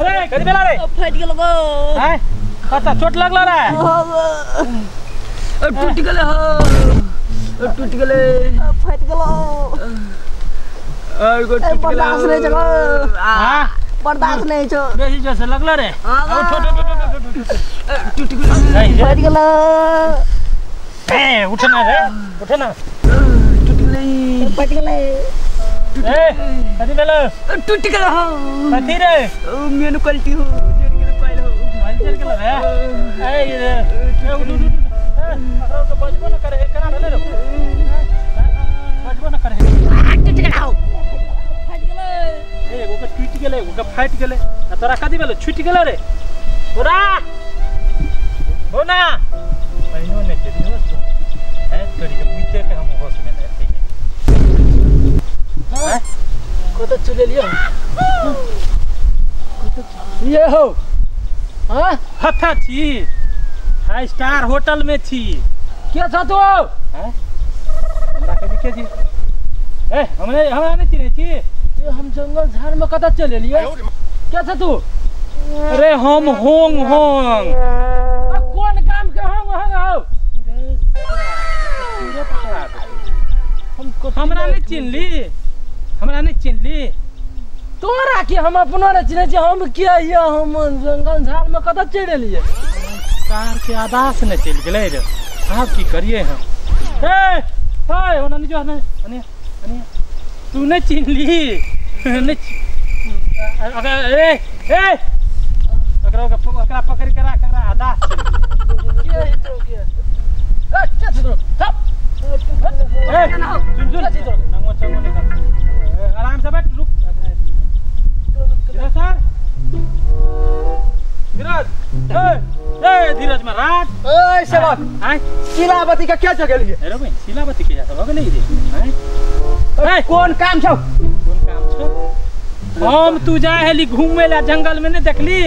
अरे कथी भेला रे? फटि गेल गो। हैं? कतऽ चोट लगलो रे? टूट गेलै हो, टूट गेलै, फटि गेलो। बर्दाश्त नहीं छो, बर्दाश्त नहीं छो। बेसी जोर से लगलो रे? टूट गेलो, फटि गेलो। ए उठ ना रे, उठ ना। टूट गेलै, फटि गेलै। ए कथी भेलो? टूट गेलो हो। कथी रे? मेन क्वालिटी हो, जड़ गेलो पाइल हो। पाइल जड़ गेलो रे? ए रे उठ उठ उठ। ए के बजबो न करे, केना भेलै रे? बजबो न करे। टूट गेलो हो, फटि गेलै। ए एगो के टूट गेलै, एगो के फाटि गेलै। आ तोरा कथी भेलो? छूटि गेलो रे? बोरा बोना पहिनो नै छै होश है तोरी के मुइते के हम होश में नै एतै। हां कत चले लियो ये हो? हां हथा छी, फाइव स्टार होटल में छी। के छ तू? हैं हमरा कहि के छी? ए हमरे हमरा नै चिन्है छी? ए हम जंगल झाड़ में कत चले लियो? के छ तू? अरे हम होंग होंग। आ कोन गाम के होंग होंग हो? पूरे पकड़ा दे। हम हमरा नै चिन्हली? हमरा नै चिन्हली? तोरा के हम अपनो नै चिन्है छी। हम के ये हम जंगल झाड़ में कत चलि एलियै? कार के आवाज नै चलि गेलै रे। आब की करिए हम? ए हाय ओना नै जो, नै अने अने तू नै चिन्हली? नै अगर ए ए एकरा एकरा पकड़ के राख, एकरा आदास चलि के है तो के? ए के छ तोरा? थप ए सुन सुन, नंगो चंगो निकल, आराम से बैठ, रुक। धीरज सर, धीरज, ए ए धीरज महाराज। ए सेवक, आय शिलावती के क्या जगह लिए? अरे बहिन शिलावती के जाता भगले रे। आय ए कोन काम छौ? कोन काम छौ? हम तू जा हेली घूमे ला जंगल में, नहीं देखली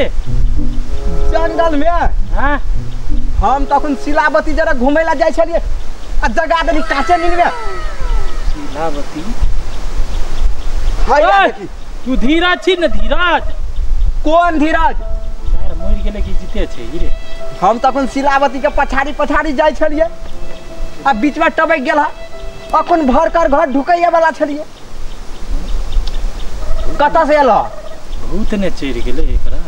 जंगल में? हां हम तखन शिलावती जरा घूमे ला जाय छलिए आ जगा देली काचे नींद में। शिलावती हाय देखी तू धीरज छी न? धीरज कोन धीरज? यार मरि गेलै कि जीते छै ई रे? हम तखन शिलावती के पछाड़ी पछाड़ी जाय छलिए आ बीच में टबक गेल हा। अखन भर कर घर ढुकैया वाला छलिए। कतऽ से एल? बहुत ने चढ़ि गेलै एकरा।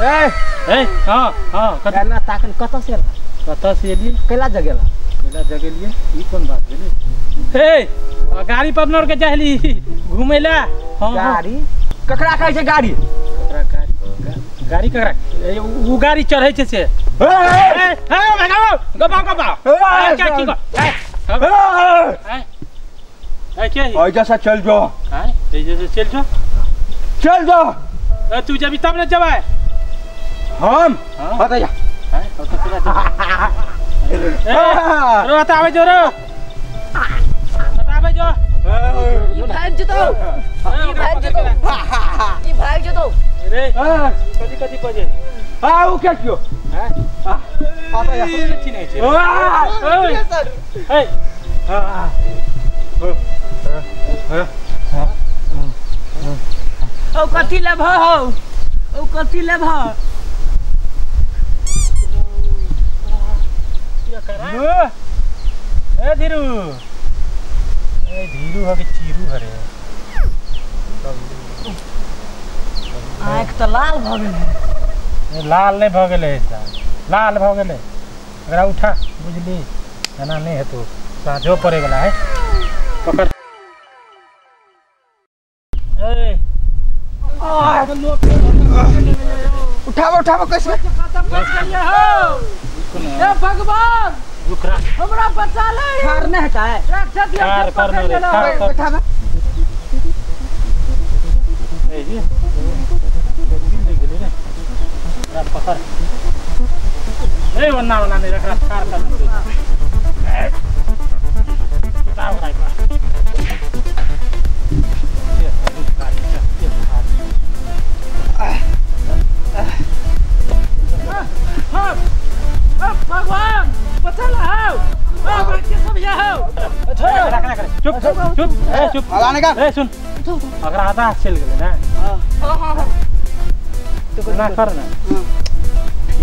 ए ए हां हां कतना ताकन कतऽ से एल? कतऽ से एलियै? कैला जगेला? कैला जगेलियै? ई कोन बात भेलै? हे गाड़ी पर नोर के जाहली घूमे ला। हां गाड़ी ककरा कहै छै? गाड़ी ककरा? गाड़ी गाड़ी ककरा? उ गाड़ी चढ़ै छै से। ए ए भगाओ गबाओ गबाओ। क्या की कर? ए ए के ऐ जैसा चल जो। हां ऐ जैसे चल जो, चल जो। ए तू जबी तब न जबै हम। हां त जा। हां तो तेरा ए रो बतावे जो रो बतावे जो। ई भाग जतो, ई भाग जतो, ई भाग जतो रे। कथी कथी बजे? हां उ के कियो? हैं आ त जा चिन्है छै। ए हां ओ कथी लेब हो? ओ कथी लेब? ए धीरू, ए धीरू ह के चीरू हरे? आँख तो लाल भ गेलै। लाल नहीं भ गेलै, लाल भ गेलै। एकरा उठा बुझली, एना नहीं हेतौ, साँझो पड़े वाला है। पकड़। ए उठाओ उठाओ कैसे? हो ए भगवान हमरा बचा ले। खार नहीं हटा है। राक्षस ये पकड़ लेला। उठा ए जी ले गेलै रे। पकड़। ए वन्ना वन्ना नहीं रख, खार कर। उतार उतार भगवान बचा ला हो। के सब यहाँ हो। चुप चुप चुप ए चुप आगा निकाल ए सुन अगर आधा चल गेलै ना। हां हां हां तो ना कर ना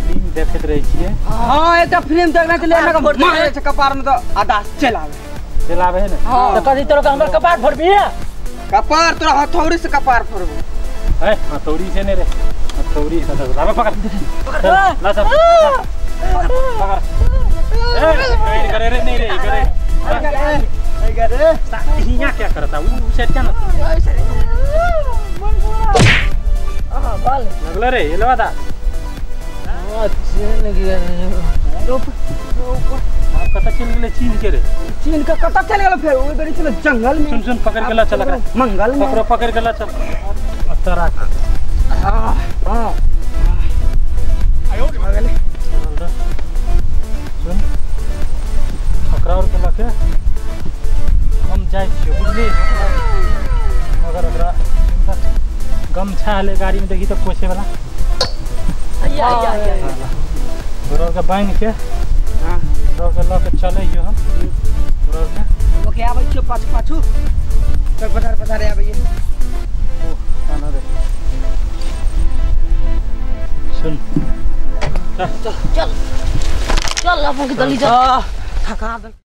फिल्म देखैत रहै छियै। हां एकटा फिल्म देखना चले ना मारे छै कपार में तो आधा चल आवे चल आवे है ना। त कथि तोरा हमर कपार फोड़बी? कपार तोरा हथौड़ी से कपार फोड़बो। ए हथौड़ी से नहीं रे हथौड़ी से लाबे पकड़ पकड़ ला सब पकड़ ए करे रे नहीं रे करे ए करे हिया क्या करता उ सेट क्या ना हां बाल लगले रे एलवा दा हां चीन गेल रोप आप कत चल गेले चीन के रे चीन के कत चल गेल फेर ओइ बेरी चल जंगल में। सुन सुन पकड़ के ला चल एकरा मंगल में पकड़ पकड़ के ला चल तोरा हां हां आयो रे सुन ओकरा और के लके हम जाइ छियो बुझली। मगर ओकरा गमछा ले गाड़ी में देखी तो पोछे वाला आया आया आया ओकरा के बांध के हां ओकरा के लके चलै जो हम ओकरा के ओके आबै छियो पाछू पाछू चल पधार पधार आबै ओ खाना दे सुन चल चल चल अपन के दली जा थका दे।